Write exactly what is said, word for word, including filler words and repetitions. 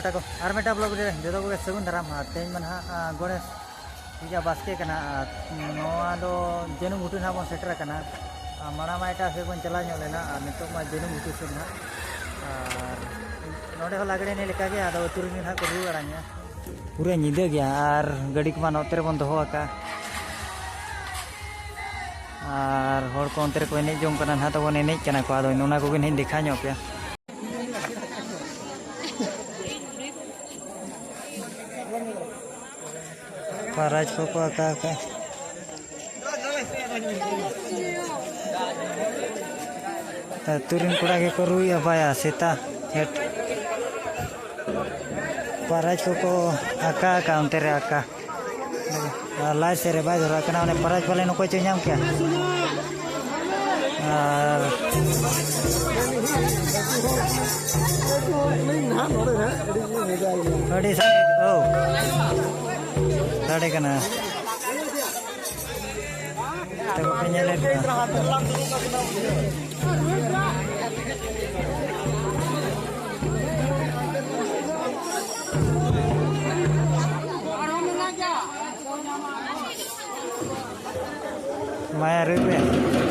ᱟᱨ ᱢᱤᱫᱴᱟᱝ ᱵᱞᱚᱜ ᱨᱮ ᱡᱚᱛᱚ ᱠᱚᱜᱮ ᱥᱟᱹᱜᱩᱱ ᱫᱟᱨᱟᱢ᱾ ᱟᱨ ᱛᱮᱦᱮᱧ ᱢᱟ ᱱᱟᱦᱟᱜ, ᱟ, ᱜᱚᱬᱮᱥ ᱯᱩᱡᱟ ᱵᱟᱥᱠᱮ ᱠᱟᱱᱟ᱾ ᱟᱨ ᱱᱚᱣᱟ ᱫᱚ ᱡᱟᱹᱱᱩᱢ ᱜᱷᱩᱴᱩ ᱱᱟᱦᱟᱜ ᱵᱚᱱ ᱥᱮᱴᱮᱨ ᱟᱠᱟᱱᱟ᱾ ᱟᱨ ᱢᱟᱲᱟᱝ ᱢᱟ ᱮᱴᱟᱜ ᱥᱮᱫ ᱵᱚᱱ ᱪᱟᱞᱟᱣ ᱧᱚᱜ ᱞᱮᱱᱟ, ᱟᱨ ᱱᱤᱛᱚᱜ ᱢᱟ ᱡᱟᱹᱱᱩᱢ ᱜᱷᱩᱴᱩ ᱥᱮᱫ ᱱᱟᱦᱟᱜ᱾ ᱟᱨ ᱱᱚᱰᱮ ᱦᱚᱸ ᱞᱟᱜᱽᱲᱮ ᱮᱱᱮᱡ ᱞᱮᱠᱟᱜᱮ, ᱟᱫᱚ ᱟᱹᱛᱩ ᱨᱮᱱ ᱜᱮ ᱱᱟᱦᱟᱜ ᱠᱚ ᱨᱩ ᱟᱲᱟᱝᱮᱜᱼᱟ᱾ ᱯᱩᱨᱟᱹ ᱧᱤᱫᱟᱹ ᱜᱮᱭᱟ, ᱟᱨ ᱜᱟᱹᱰᱤ ᱠᱚᱢᱟ ᱱᱚᱛᱮ ᱨᱮᱵᱚᱱ ᱫᱚᱦᱚ ᱟᱠᱟᱫ᱾ ᱟᱨ ᱦᱚᱲ ᱠᱚ ᱚᱱᱛᱮ ᱨᱮᱠᱚ ᱮᱱᱮᱡ ᱡᱚᱝ ᱠᱟᱱᱟ ᱱᱟᱦᱟᱜ, ᱛᱟᱵᱚᱱ ᱮᱱᱮᱡ ᱠᱟᱱᱟ ᱠᱚ᱾ ᱟᱫᱚ ᱚᱱᱟ ᱠᱚᱜᱮ ᱱᱟᱦᱟᱜ ᱤᱧ ᱫᱮᱠᱷᱟᱣ ᱧᱚᱜ ᱟᱯᱮᱭᱟ᱾ ᱯᱨᱟᱭᱤᱡᱽ ᱠᱚᱠᱚ ᱟᱠᱟ ᱟᱠᱟᱫ᱾ ᱟᱹᱛᱩ ᱨᱮᱱ ᱠᱚᱲᱟ ᱜᱮᱠᱚ ᱨᱩᱭᱮᱫᱼᱟ ᱵᱟᱭᱟ ᱥᱮᱛᱟ ᱦᱮᱴ᱾ ᱯᱨᱟᱭᱤᱡᱽ ᱠᱚᱠᱚ ᱟᱠᱟ ᱟᱠᱟᱫ ᱚᱱᱛᱮ ᱨᱮ ᱟᱠᱟ᱾ ᱟᱨ ᱞᱟᱭᱤᱴ ᱥᱮᱫ ᱨᱮ ᱵᱟᱭ ᱫᱷᱚᱨᱟᱣ ᱠᱟᱱᱟ, ᱚᱱᱮ ᱯᱨᱟᱭᱤᱡᱽ ᱯᱟᱞᱮᱱ ᱚᱠᱚᱭ ᱪᱚᱭ ᱧᱟᱢ ᱠᱮᱭᱟ᱾ ᱟᱨ ᱟᱹᱰᱤ ᱥᱟᱸᱜᱮ, ᱚ, ᱥᱟᱰᱮ ᱠᱟᱱᱟ᱾ ᱛᱚ ᱵᱟᱯᱮ ᱧᱮᱞᱮᱫ ᱠᱚᱣᱟ᱾ ᱢᱟᱭᱟ ᱨᱩᱭ ᱯᱮ᱾